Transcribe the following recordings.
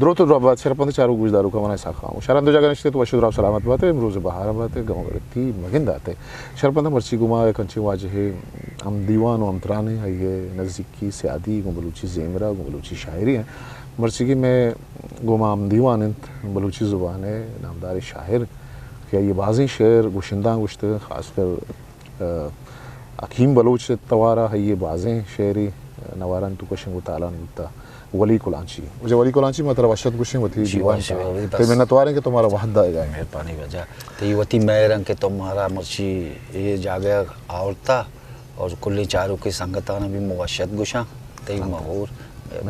دروت و درہبات شرپند چاروک گوشداروکاں، من اسحاق خاموش۔ ہر ہند و جاگہ نشتے تو وش و دراہ سلامت باتے، امروز بہار باتے، گم و گرتی مگند آتے۔ شرپند مرچی گما یک انچیں واجہے ہم دیوان و ہم ترانے، آئی نزیکی سیادی گوں بلوچی زیمرا، گوں بلوچی شاعری ہیں۔ مرچیگی میں گما ہم دیوان انت، بلوچی زبان ہے نامدار شاعر کہ آئی بازیں شعر گوشنداں گوشتگ، خاص کر آ، حکیم بلوچ ءِ توار ءَ آئی ءِ بازیں شعری، آ، نوارانی توک ءَ شنگ و تالان بوتہ۔ ولی کلانچی۔ واجہ ولی کلانچی، ما ترا وش اتک گوشیں وتی جی، دیوان وش ءَ۔ تئی منتوار ایں کہ تو مارا وھد دائیگا ئے۔ مہربانی واجہ۔ تئی وتی مہر انت کہ تو مارا مرچی اے جاگہ ءَ آورتہ اور کلیں چاروکیں سنگتاں بھی ما وش اتک گوشاں۔ تئی مہور،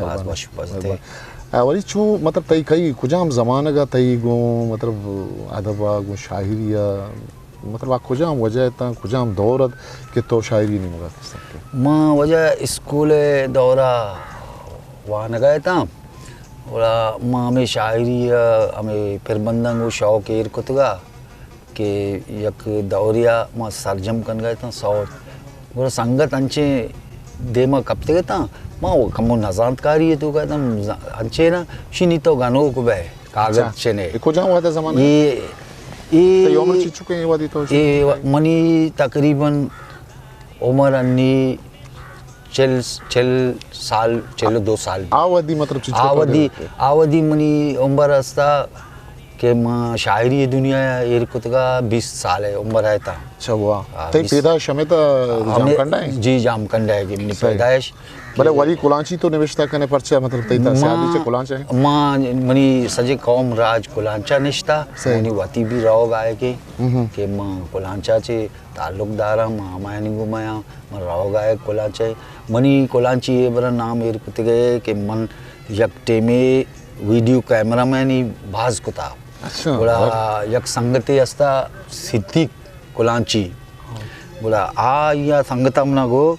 باز وش بزاں۔ مہربانی۔ آ، ولی چو، مطلب، تئی کئی کجام زمانگ ءَ تئی گوں، مطلب، ادب ءَ گوں شاعری ءَ مطلب، آ کجام وجہ اتاں، کجام دور ات کہ تو شاعری نیمگا کستے؟ ما واجہ اسکول ءِ دورا وانگا اتاں، گڑا ما ہمے شاعری ءَ ہمے پربنداں گوں شوق ایر کتگا کہ یک دوریا ما سرجم کنگا اتاں سوت۔ گڑا سنگت انچیں دیما کپتگ اتاں، ما کمو نزانتکاری ءِ توکا اتاں، انچیں نا، شنی تو گنوک بئے۔ کاگد اچھا۔ چنے۔ اے کجام وھد ءِ زمانہ؟ اے، اے، تئی عمر چنچکیں اے وھدی تو؟ اے و-، منی تقریباً عمر انی چل، چل سال، چل و دو سال۔ آ وھدی مطلب چنچکو آ وھدی، تو؟ آ وھدی منی عمر استا کہ ما شاعری دنیا ایر کتگا بیست سال ءِ عمر ءَ اتاں۔ اچھا، واہ۔ آ، تئی بیست۔ پیدائش ہمے تا ہمے، جامکنڈا ایں؟ جی، جامکنڈا ایں کہ منی صحیح۔ پیدائش بلے ولی کلانچی تو نوشتہ کنے، پرچہ مطلب تئی تا ما، سیادی چہ کلانچ ایں؟ ما، منی سجے قوم راج کلانچا نشتہ، صحیح۔ منی وتی بھی روگ آئے کہ، ہم۔ کہ ما کلانچا چہ تعلق داراں، ما ہمایانی گوما آں، من روگ آئے کلانچا۔ منی کلانچی اے برا نام ایر کتگے کہ من یک ٹیمے ویڈیو کیمرہ مینی باز کتا۔ اچھا۔ گڑا یک سنگتے استا صدیق کلانچی۔ گڑا آ یا سنگتا منا گو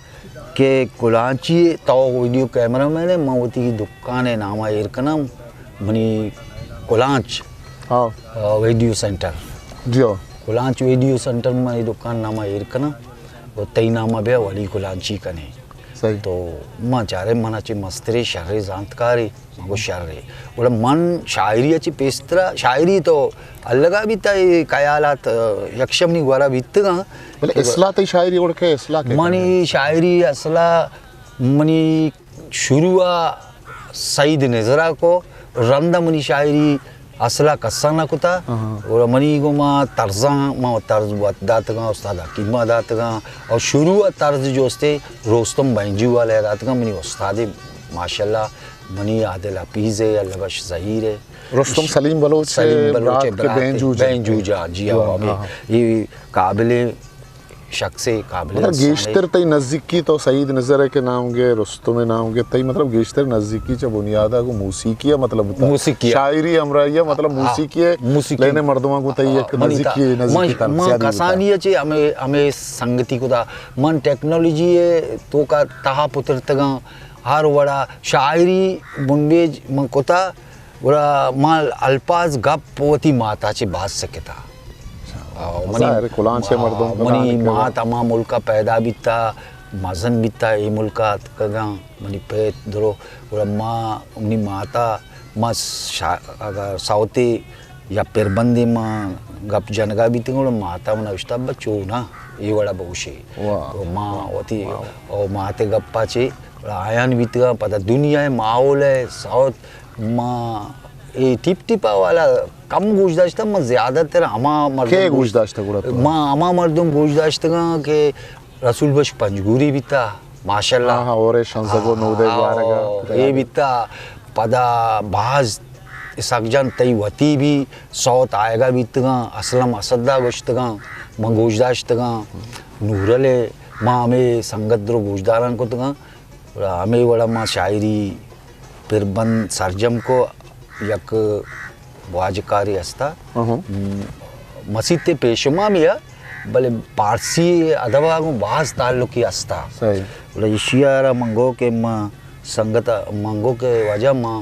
کہ کلانچی تو ویڈیو کیمرہ مین ئے، من وتی دکان ءِ نام ءَ ایر کناں، منی کلانچ، ہاں۔ آ، ویڈیو سینٹر۔ جی ہاں۔ کلانچ ویڈیو سینٹر منی دکان نام ءَ ایر کناں، و تئی نام ءَ بیا ولی کلانچی کنے۔ صحیح۔ تو ما چارے منا چہ مسترے شرے زانتکارے۔ من گو شر اے۔ گڑا من شاعری ءَ چہ پیسرا، شاعری تو الگا بیتا، اے خیالات، آ، یکشمنی گورا بیتگاں۔ بلے کہ اصلاح تئی شاعری گڑا کئے اصلاح کئے منی کنگا؟ شاعری اصلا منی شروع ءَ سعید نظرا کو، رندا منی شاعری اصلا کسا نہ کتا۔ ہاں، ہاں۔ گڑا منی گوما طرزاں، ما طرز وت داتگاں، استاد حکیما داتگاں، اور شروع ءَ طرز جو استے روستم بینجو والا داتگاں، منی استاد ماشاءاللہ۔ منی عادل حفیظ ءِ، اللہ بخش زہیر ءِ۔ رستم سلیم بلوچ ءِ، سلیم بلوچ ءِ برات کہ برات بینجو جان۔ بینجو جان، جی ہاں، ہاں، ہمے۔ ہاں۔ اے قابل شخص ءِ، قابل مطلب انسان ءِ۔ گیشتر تئی نزیکی تو سعید نظر ءِ کہ نام گے، رستم ءِ نام گے، تئی مطلب گیشتر نزیکی چہ بنیاد ءَ گوں موسیقی ءَ مطلب بوتا۔ موسیقی ءَ۔ شاعری ہمراہی ءَ مطلب ہاں، موسیقی ءَ موسیقی۔ لین ءِ مردماں گوں تئی ہاں، یک منی نزیکی تا-، نزیکی من، تاں من زیادہ بوتا۔ کسانی ءَ چہ ہمے، ہمے سنگتی کتا۔ من ٹیکنالوجی ءِ توکا تہا پترتگاں۔ ہر وڑا شاعری بنبیج من کتا، گڑا ما الفاظ گپ وتی ماتا چہ باز سکتا۔ آ، منی، ظاہر ہے، کلانچ ءِ مردم آ، کلانچ منی ءِ مات ہما ملکا پیدا بیتا، مزن بیتا، اے ملکا اتکگاں، منی پت درو، گڑا ما، منی ماتا، ما شا-، اگر سوتے یا پربندے ما گپ جنگا بیتگاں، گڑا ماتا منا گوشتا، ابا چو نہ، اے وڑا بگوشے۔ واہ۔ تو ما وتی، واہ۔ او مات ءِ گپا چے، گڑا آیان بیتگاں، پدا دنیا ءِ ماحول ءِ سوت، ما اے ٹپ ٹپا والا کم گوش داشتہ، ما زیادہ تر ہما مردم کئے گوش، گوش داشتہ گڑا تو؟ ما ہما مردم گوش داشتگاں کہ رسول بخش پنجگوری بیتا، ماشاءاللہ۔ ہاں، ہاں، اور شنزگو نودے ہاں، گوارگا۔ اے بیتا، پدا باز اسحاق جان تئی وتی بھی سوت آئیگا بیتگاں، اسلم اسدا گوشتگاں، من گوش داشتگاں، نورل ءِ، ما ہمے سنگت درو گوشداران کتگاں۔ گڑا ہمے وڑا ما شاعری پربند سرجم کو، یک واجکارے ہستا۔ اہم۔ م-، مسیت پیشما بھی ہے، بلے پارسی ادبا گوں باز تعلقی ہستا۔ صحیح۔ گڑا ایشی ءَ را من گو کہ ما سنگت من گو کہ واجہ ما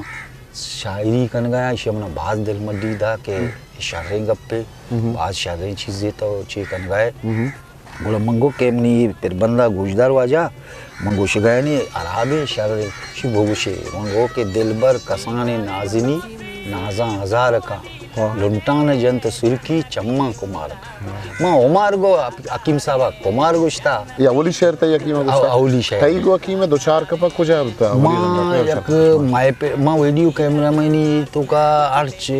شاعری کنگا، ایشی ءَ منا باز دل مڈی دا کہ ہم۔ شریں گپے، ہم۔ باز شریں چیزے تو چی کنگا ہے۔ ہم۔ گڑا من گو کہ منی پربندا گوشدار واجہ، من گوشگا یعنی حرابیں شریں، شی بگوشے۔ من گو کہ دلبر کسانیں نازنی، نازاں ہزار کاں۔ واہ۔ لنٹان جنت سرکی چماں کمار کاں۔ واہ۔ من عمار گو حکیم صاحب کمار گوشتا۔ یہ اولی شعر تئی حکیم گوشتا؟ او-، اولی شعر۔ تئی گو حکیم دو چار کپا کجا بوتا؟ ما یک مئے پہ-، ما ویڈیو کیمرہ مینی توکا ہرچ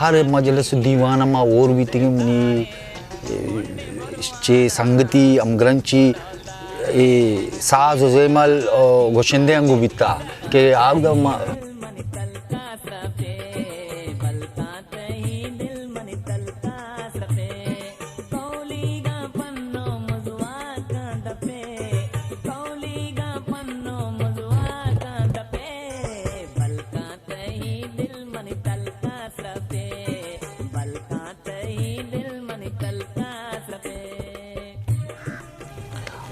ہر مجلس دیوان ما اور بیتگیں منی چے سنگتی ہمگرنچی اے ساز و زیمل و گشندے انگو بیتا کہ آودا ما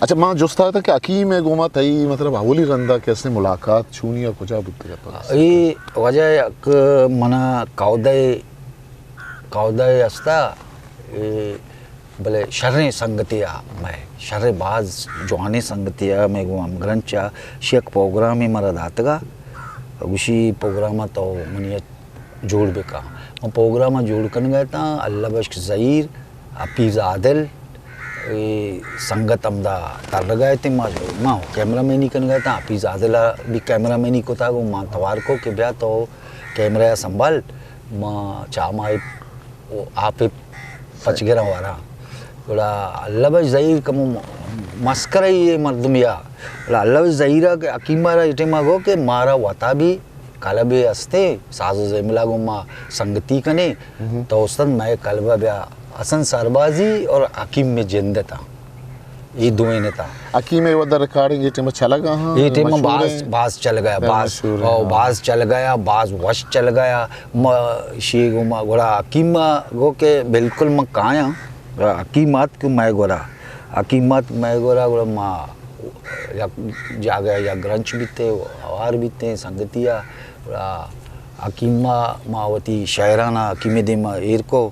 اچھا، ما جست آتا کہ حکیم ء گوما تئی مطلب اولی رندا کہ اسے ملاقات چونی ء کجا بوتگ ات؟ اے واجہ یک منا کاودہ، کاودہ استا، اے بلے شریں سنگتے آ مئے، شریں باز جوانیں سنگتے آ مئے گوں ہمگرنچ آ، شی یک پروگرامے مارا داتگا، گوشی پروگرام ء تو منی ء جوڑ بکن۔ من پروگرام ء جوڑ کنگا اتاں، اللہ بشک زہیر، حفیظ عادل، اے سنگت ہمدا ترگا اتیں، ما، ما کیمرہ مینی کنگا اتاں، حفیظ عادل ء بھی کیمرہ مینی کتا، گوں ما توار کو کہ بیا تو کیمرہ ء سنبھال، ما چاہ ما و آپ ء پچگراں وراں۔ گڑا اللہ بخش زہیر کمو مسکرہ ای مردمے آ۔ گڑا اللہ بخش زہیر ء کہ حکیم ء را اے ٹائم ء گو کہ مارا وتا بھی کلبے ہستے، ساز و زیملا گوں ما سنگتی کنے، تو استاد مئے کلب ء بیا۔ حسن سربازی اور حکیم میں جند تاں۔ اے دوئیں اتاں۔ حکیم ء ودا ریکارڈنگ اے ٹائم چلگا ہاں؟ اے ٹائم مشہور باز، ہیں؟ باز چلگا، باز، مشہور ہیں، او، ہاں۔ باز چلگا، باز وش چلگا۔ ما شی گو ما گڑا حکیم گو کہ بالکل ما کایاں۔ حکیم آت کہ مئے گورا، حکیم آت مئے گورا، گڑا ما یک جاگہ یک گرنچ بیتے، ہوار بیتے، سنگتی آ۔ گڑا حکیم ما وتی شاعرانہ حکیم دیما ایر کو۔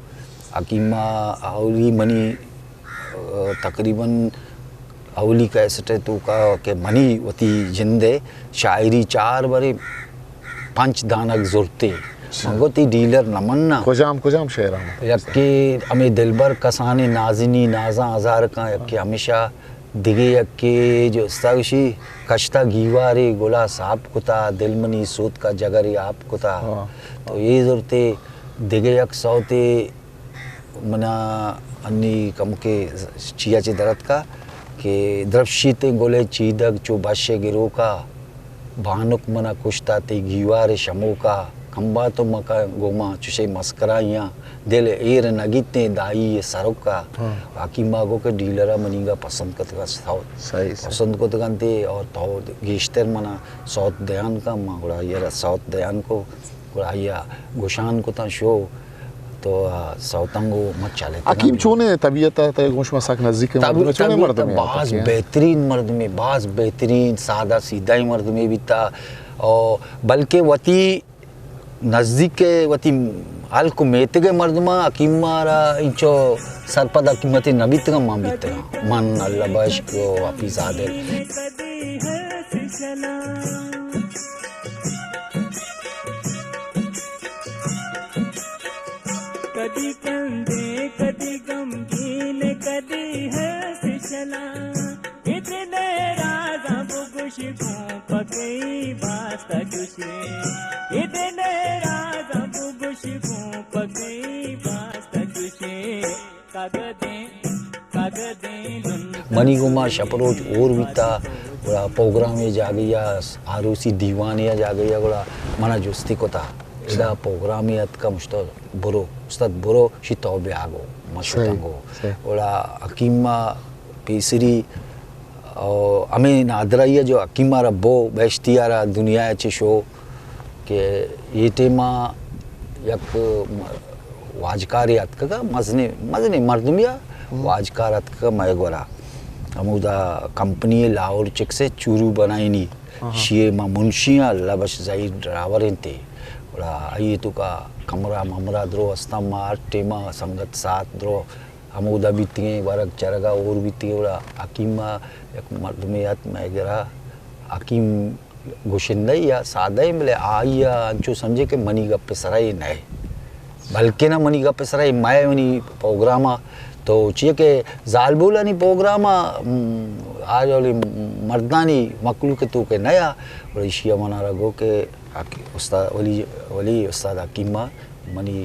حکیم اولی منی تقریباً اولی کیسٹ ء توکا کہ منی وتی جند ء شاعری چار برے پنچ دانگ زرتے۔ من گو تئی ڈیلر نہ مناں۔ کجام، کجام شعر آں؟ یکے ہمے دلبر کسانیں نازنی نازاں ہزار کاں، یکے ہمیشہ دگہ یکے جو استاگشی کشتا گیوارے گلا ساپ کتا، دل منی سوتکا جگرے آپ کتا۔ ہاں۔ تو اے زرتے دگہ یک سوتے منا انی کمکے چیا چہ در اتکا کہ درپشیتیں گل ء چیدگ چو بش ء گروکا، بانک منا کشتا تئی گیوار ء شموکا، کمبا تو مکا گوما چشیں مسکرائیاں، دل ایر نگیتیں دائی ء سرکا۔ ہاں۔ باقی ما گو کہ ڈیلر ء منیگا پسند کتگا سوت۔ صحیح، صحیح۔ پسند کتگنتے اور تو گیشتر منا سوت دیان کا، ما گڑا آئی ء را سوت دیان کو۔ گڑا آئی ء گوشان کتاں شو تو، آ، سوتنگ و ما چلتگ حکیم آں۔ چونیں طبیعت ء تہ گوں شما سک نزیک طب-، مردم ء چونیں طبیعت مردمے باز آتکیں؟ بہترین مردمے، باز بہترین سادہ سیدھا ہی مردمے بیتا، او بلکہ وتی نزیک ء وتی ہلک و میتگ ء مردماں حکیم ء را انچو سرپد حکیمت نہ بیتگاں، من بیتگاں۔ من اللہ بشک و حفیظ عادل۔ کدی کندیں، کدی غمگین، کدی ہنس شلاں۔ اتنے رازاں بگوش گوں پکئی باست جوشے۔ اتنے رازاں بگوش گوں پکئی باست جوشے۔ منی گوما شپ روچ ہور بیتا، گڑا پروگرام ء جاگہ یا آروسی دیوان ء جاگہ یا، گڑا منا جستی کتا، ادا پروگرام ء اتکا، مشتا برو، استاد برو، شی تو بیا گو، ما شتاں گو۔ گڑا حکیم ء پیسری، او ہمے نادرائی ء جو حکیم ء را بو، بہشتی ء را دنیا ء چہ شو، کہ اے ٹیم ء یک واجکارے اتکگ ء، مزنیں، مزنیں مردمے ء واجکار اتکگ ء مئے گورا۔ ہمودا کمپنی لاہور چکس ء چورو بنائینی، شی ء ما منشی آں، اللہ بخش زہیر ڈرائیور انت۔ گڑا آئی توکا کمرہ ممرہ درو استاں، ما ہر ٹیم ء سنگت ساتھ درو ہمودا بیتگیں، ورگ چرگا ہور بیتگیں، گڑا حکیم ءَ یک مردمے ات مئے گرا، حکیم گشندہ یا سادہ ایں، بلے آئی ءَ انچو سمجھے کہ منی گپ ءِ سرا اے نئے، بلکنا منی گپ ءِ سرا اے مئے منی پروگرام ءَ، تو چیا کہ زالبولانی پروگرام ءَ، م، آ جولی مردانی مخلوق ءِ توک ءَ نیا، گڑا ایشی ءَ منارا گو کہ استاد ولی، ولی استاد حکیم ءَ منی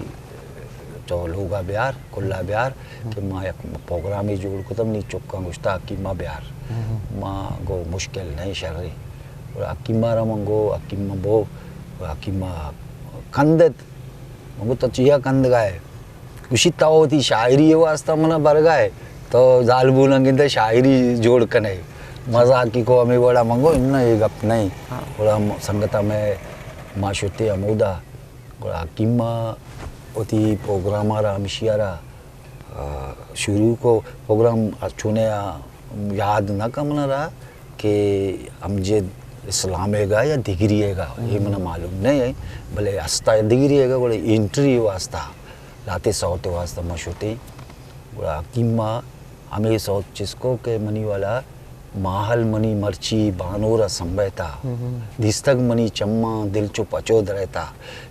تو لوگا بیار، کلا بیار کہ ما یک پروگرامے جوڑ کتم، نی چکاں گوشتا حکیما بیار۔ ما گو مشکل نہ شرے۔ گڑا حکیما را من گو، حکیم بو، گڑا حکیما کندت۔ من گو تو چیا کندگائے؟ گوشی تو وتی شاعری واسطہ منا برگائے، تو زالبولاں گندے شاعری جوڑ کنے۔ مزاقی کو ہمیں وڑا من گو، انہاں اے گپ نہیں۔ گڑا سنگتا میں ما شتے ہمودا۔ گڑا حکیم ءَ وتی پروگرام ءَ را ہمشی ءَ را، آ، شروع کو پروگرام چونے آ یاد نہ کا منا را کہ امجد اسلام ءِ گا یا دگری ءِ گا، اے منا معلوم نہ ایں، بلے استا دگری ءِ گا، گڑا انٹری واسطہ، لاتے سوت واسطہ ما شتے۔ گڑا حکیم ءَ ہمے سوت چست کو کہ منی والا ماہل منی مرچی بانور ءَ سمبیتا، دیستگ منی چماں دل چو پچو درئیتا۔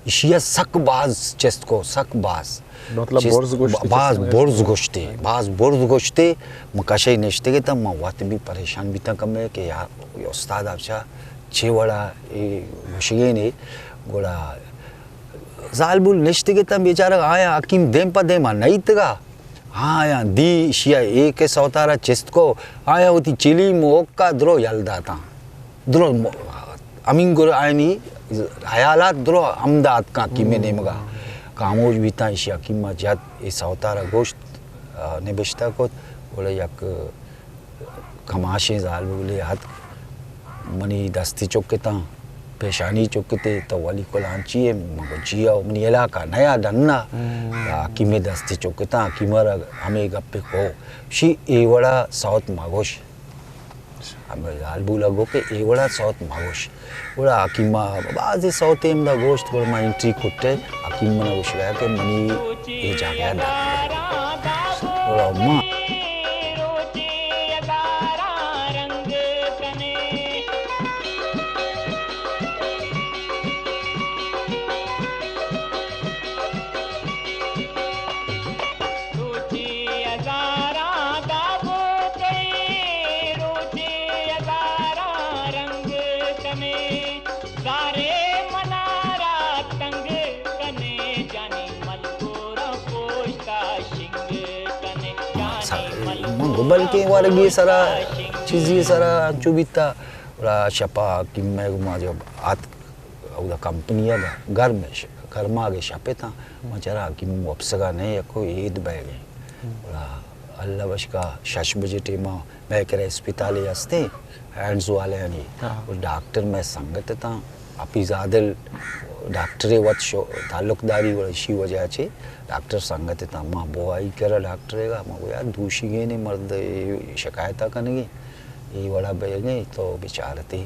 ایشی ءَ سک باز چست کو، سک باز۔ مطلب چست برز گوشتی، باز چست برز گوشتی، باز برز گوشتی۔ من کشئی نشتگے تاں من وت بھی پریشان بیتاں کمے کہ یار، اے استاد ءَ چہ چے وڑا اے گوشگینے۔ گڑا زالبول نشتگے تاں بیچارہ آیا حکیم دیم پہ دیما نئیتگا۔ آیاں دی ایشی ءَ اے کہ سوتارا چست کو، آیاں وتی چلیم و اوکا درو یل داتاں۔ درو م-، ہمینگر آیانی حیالات درو ہمدا اتکاں حکیمے نیمگا۔ خاموش بیتاں، ایشی حکیما جت، اے سوتارا گوشت، آ، نبشتہ کت، گڑا یک کماشیں زالبولے اتک، منی دستی چکتاں، پیشانی چکتے، تو ولی کلانچی ئے؟ من گو جی آؤ، منی علاقہ نیا ڈنا۔ حکیمے دستی چکتاں، حکیما را ہمے گپے کو، شی اے وڑا سوت مگوش۔ ہمے زالبولا گو کہ اے وڑا سوت مگوش۔ گڑا حکیما بازی سوتے ہمدا گوشت، گڑا ما انٹری کٹے، حکیم منا گوشگا کہ منی اے جاگہ ءَ دات۔ گڑا ما من گو بلکیں ورگی سرا، چیزی سرا انچو بیتا۔ گڑا شپا حکیم مئے گما جب آتک، اودا کمپنی ءَ گرم ش-، گرماگ ءِ شپ اتاں۔ من چرا حکیم وپسگا نہ، یکو عید بیگ ءَ۔ گڑا اللہ بشکا شش بجے ٹیما مئے کرا اسپتالے ہستیں، ہینڈز والے آنی۔ ہاں۔ و ڈاکٹر مئے سنگت اتاں، حفیظ عادل ڈاکٹرے وت شو-، تعلق داری، گڑا اشی وجہ چہ ڈاکٹر سنگت اتاں۔ ما بو آئی کرا ڈاکٹرے گا، ما گو یار دوشیگینے مرد اے شکایتا کنگی، اے وڑا بیگیں تو بچارتے۔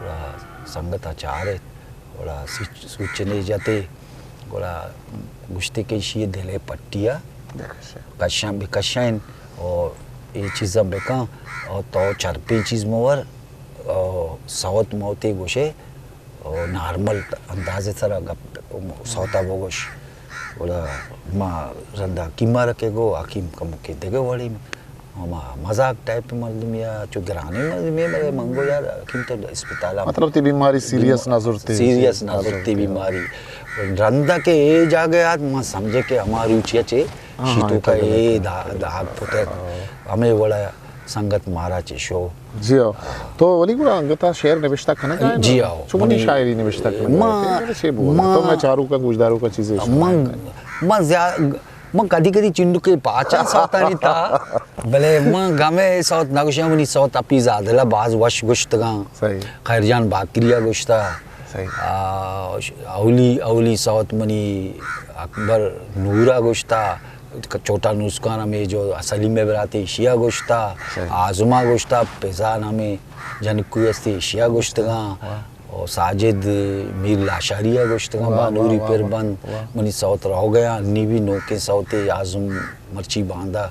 گڑا سنگتا چارت، گڑا سوچ-، سوچنے جتے، گڑا گوشتے کہ اشی دل ءِ پٹیا کشاں، بکشاں اور اے چیزاں بکاں اور تو چرپیں چیز مور اور سوت موتے گوشے اور نارمل اندازے سرا گپ سوتا بگوش۔ گڑا ما رندا حکیما را کہ گو، حکیم کمکے دگہ وڑی ہما مزاق ٹائپ مردمی ءَ، چو گرانیں مردمی ءَ، مگر من گو یار، حکیم تو اسپتال ءَ مطلب تئی بیماری سیریس نہ زرتے؟ سیریس نہ زرتے بیماری۔ رندا کہ اے جاگہ آت، من سمجھے کہ ہما روچی ءَ چے ہاں، شی ہاں، توکا اے دا-، داگ پتر۔ ہمے وڑا سنگت مارا چے شو۔ جی ہاں۔ تو ولی گڑا انگتا شعر نبشتہ کنگا ئے؟ جی ہاں۔ چو منی شاعری نبشتہ کنگا ئے؟ ما، تو میں چاروکا گوشداروکا چیزے من، من زیادہ من کدی کدی چنڈکے پاچاں سوتانی تا، بلے من گمے سوت نہ گوشاں، منی سوت حفیظ عادل ءَ باز وش گوشتگاں۔ صحیح۔ خیر جان باقری ءَ گوشتا۔ صحیح۔ آ، اولی، اولی سوت منی اکبر نور ءَ گوشتا، چھوٹا نورس خان ہمے جو سلیم ءِ براتے ایشی ءَ گوشتا، صحیح۔ اعظم ءَ گوشتا، فضا نامیں جنکو استے ایشی ءَ گوشتگاں۔ واہ۔ اور ساجد میر لاشاری ءَ گوشتگاں، واہ، بانوری واہ، واہ، پر واہ، بند، واہ۔ منی سوت رہو گیا، نی بھی نوکیں سوتے، اعظم مرچی باندا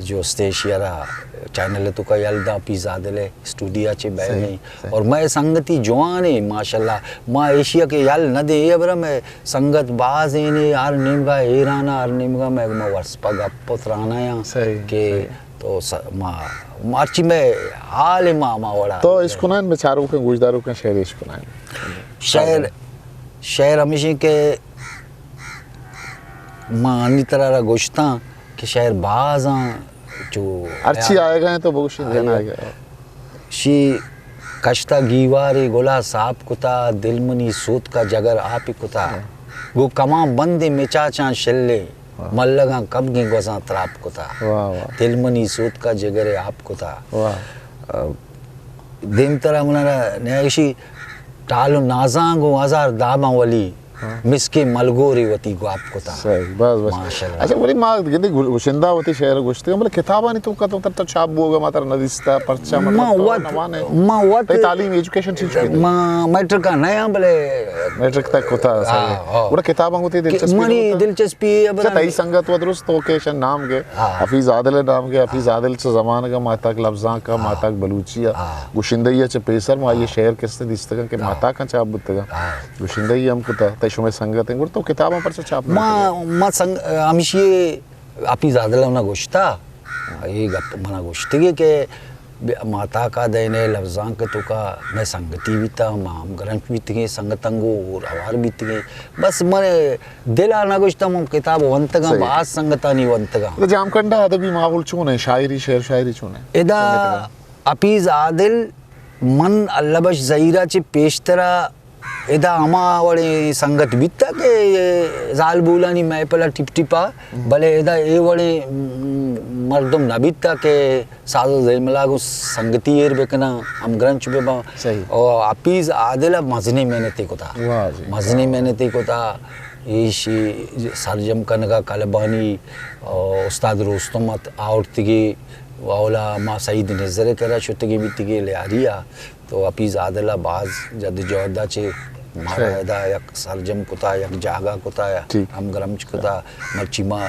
جو استے، ایشی ءَ را چینل ءِ توکا یل داں، حفیظ عادل ءِ اسٹوڈیو ءَ چہ بئے صحیح، گئیں۔ صحیح۔ اور مئے سنگتی جوان ایں، ماشاءاللہ، ما ایشی ءَ کہ یل نہ دیں، اے برا مئے سنگت باز ایں، ہر نیمگا ایران ءَ، ہر نیمگا مئے، ما وٹسپ ءَ گپ و تران ءَ آں صحیح، کہ صحیح۔ تو س-، ما، مرچی مئے حال ما، ما وڑا۔ تو اشکنائیں، مئے چاروکاں، گوشداروکاں شعر اشکنائیں۔ شعر، شعر ہمیش ایں کہ ما انی ترا را گوشتاں کہ شعر باز آں، چو ارچی آیگا ایں تو بگوشی، آیگا۔ ذہن آیگا۔ شی کشتا گیوارے گلا ساپ کتا، دل منی سوتکا جگر آپ کتا۔ ہاں۔ گو کمان بندے مچاچاں شلے، ہاں۔ ملگاں کبگیں گوزاں تراپ کتا۔ واہ، واہ۔ دل منی سوتکا جگر آپ کتا۔ واہ۔ دیمترا منا را نیا ایشی ٹال و نازاں گوں ہزار داباں ولی ہاں۔ مسکیں ملگورے وتی گواپ کتا۔ صحیح، بس، بس۔ ماشاءاللہ۔ اچھا، ولی ما گندے گو-، گشندہ وتی شعر گوشتگ، بلے کتابانی توکا تو تر تو چھاپ بوگا ما تر ندیستا، پرچا مطلب ما تو وت، نوانے۔ ما وت تئی تعلیم، ایجوکیشن چی چی؟ ما میٹرک ءَ نہ آں، بلے میٹرک تک کتا، صحیح۔ ہاں، ہاں۔ گڑا کتاباں گوں تئی کہ دلچسپی منی دلچسپی اے، اچھا، تئی سنگت و درست تو کہ شن نام گے، ہاں۔ حفیظ عادل نام گے، حفیظ ہاں۔ عادل چہ زمانگا ماہتاک لبزانک ءَ، ہاں۔ ماہتاک بلوچی ءَ، ہاں۔ گشندہی ءَ چہ پیسر ما آئی ءِ ہاں۔ شعر کستے دیستگاں کہ ہاں۔ ماہتاکاں چاپ بوتگاں۔ ہاں۔ گشندہی ہم کتا، تئی شمئے سنگت ایں، گڑا تو کتاباں پرچا چاپ نہ ما، کتگے؟ ما سنگ-، ہمیشی حفیظ عادل ءَ منا گوشتا، اے گپ منا گوشتگی کہ بیا ماہتاک ءَ دئینے لبزانک ءِ توکا مئے سنگتی بیتا، ما ہمگرنچ بیتگیں، سنگتاں گوں ہور ہوار بیتگیں۔ بس من دل ءَ نہ گوشتاں، من کتاب ونتگاں، صحیح۔ باز سنگتانی ونتگاں۔ ادا جامکنڈ ءِ ادبی ماحول چون ایں؟ شاعری، شعر شاعری چون ایں؟ ادا حفیظ عادل، من اللہ بخش زہیر ءَ چہ پیشترا ادا ہما وڑیں سنگت بیتا کہ زالبولانی محفل ءَ ٹپ ٹپ ءَ، بلے ادا اے وڑیں مردم نہ بیتا کہ ساز و زیمل ءَ گوں سنگتی ایر بکناں، ہمگرنچ بباں۔ صحیح۔ او حفیظ عادل ءَ مزنیں محنتے کتا۔ واہ جی۔ مزنیں محنتے کتا، ایشی سرجم کنگا کلبانی، او استاد روستم ات آورتگی، اولا ما سعید نزر ءِ کرا شتگی بیتگی لیاری ءَ۔ تو حفیظ عادل ءَ باز جدوجہد ءَ چہ مارا صحیح۔ ادا یک سرجم کتا، یک جاگہ کتا، ٹھیک۔ ہمگرنچ کتا، مرچی ما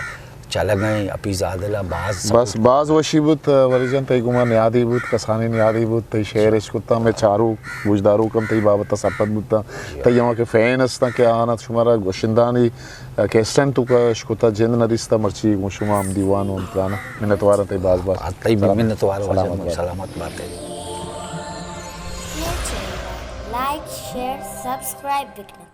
چلگ ءَ ایں، حفیظ عادل ءَ باز بس، سپورٹ۔ باز وشی بوت، ولی جان، تئی گوما نیادی بوت، کسانیں نیادی بوت، تئی شعر اش کتا، مئے چاروک، گوشداروک ہم تئی بابت ءَ سرپد بوتاں۔ جی۔ تئی ہما کہ فین استاں کہ آہاں شمارا گشندہانی کیسٹن توکا اش کتا، جند نہ دیستا، مرچی گوں شما ہم دیوان و ہم تران۔ منتواراں تئی باز باز۔ تئی بھی سلامت۔ منتوار سلامت واجہ، بات۔ سلامت بات۔ لائک، شیئر، سبسکرائب بکن۔